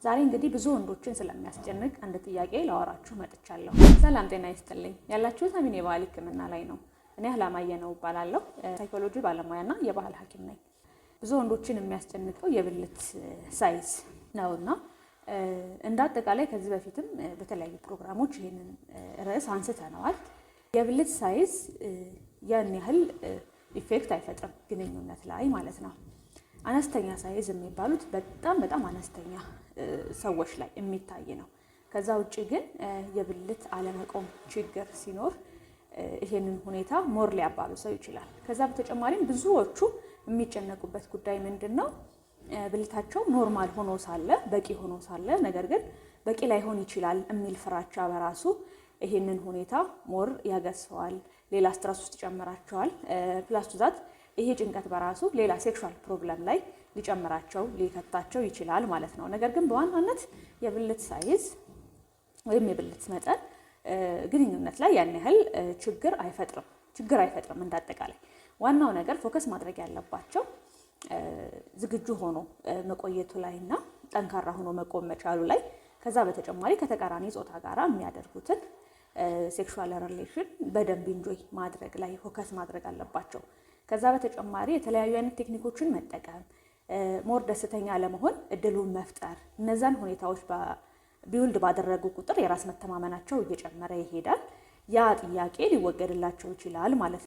ዛሬ እንግዲህ ብዙ ወንዶችን ስለሚያስጨንቅ አንድ ጥያቄ ላወራችሁ መጥቻለሁ። ሰላም ጤና ይስጥልኝ። ያላችሁት አሚን የባህል ሕክምና ላይ ነው። እኔ አላማየነው እባላለሁ። ሳይኮሎጂ ባለሙያና የባህል ሐኪም ነኝ። ብዙ ወንዶችን የሚያስጨንቀው የብልት size ነውና እንደ አጠቃላይ ከዚህ በፊትም በተለያዩ ፕሮግራሞች ይህንን ርዕስ አንስተነዋል። የብልት size ያን ያህል effect አይፈጥርም ግንኙነት ላይ ማለት ነው። አነስተኛ size የሚባሉት በጣም በጣም አነስተኛ ሰዎች ላይ የሚታይ ነው። ከዛ ውጭ ግን የብልት አለመቆም ችግር ሲኖር ይሄንን ሁኔታ more ሊያባብሰው ይችላል። ከዛ በተጨማሪም ብዙዎቹ የሚጨነቁበት ጉዳይ ምንድን ነው? ብልታቸው normal ሆኖ ሳለ፣ በቂ ሆኖ ሳለ ነገር ግን በቂ ላይሆን ይችላል የሚል ፍራቻ በራሱ ይሄንን ሁኔታ more ያገዝፈዋል፣ ሌላ stress ውስጥ ይጨምራቸዋል። Plus to that ይሄ ጭንቀት በራሱ ሌላ sexual problem ላይ ሊጨምራቸው፣ ሊከታቸው ይችላል ማለት ነው። ነገር ግን በዋናነት የብልት size ወይም የብልት መጠን ግንኙነት ላይ ያን ያህል ችግር አይፈጥርም። እንዳጠቃላይ ዋናው ነገር focus ማድረግ ያለባቸው ዝግጁ ሆኖ መቆየቱ ላይ እና ጠንካራ ሆኖ መቆም መቻሉ ላይ፣ ከዛ በተጨማሪ ከተቃራኒ ጾታ ጋር የሚያደርጉትን sexual relation በደንብ enjoy ማድረግ ላይ focus ማድረግ አለባቸው። ከዛ በተጨማሪ የተለያዩ አይነት ቴክኒኮችን መጠቀም፣ more ደስተኛ ለመሆን እድሉን መፍጠር፣ እነዛን ሁኔታዎች build ባደረጉ ቁጥር የራስ መተማመናቸው እየጨመረ ይሄዳል። ያ ጥያቄ ሊወገድላቸው ይችላል ማለት ነው።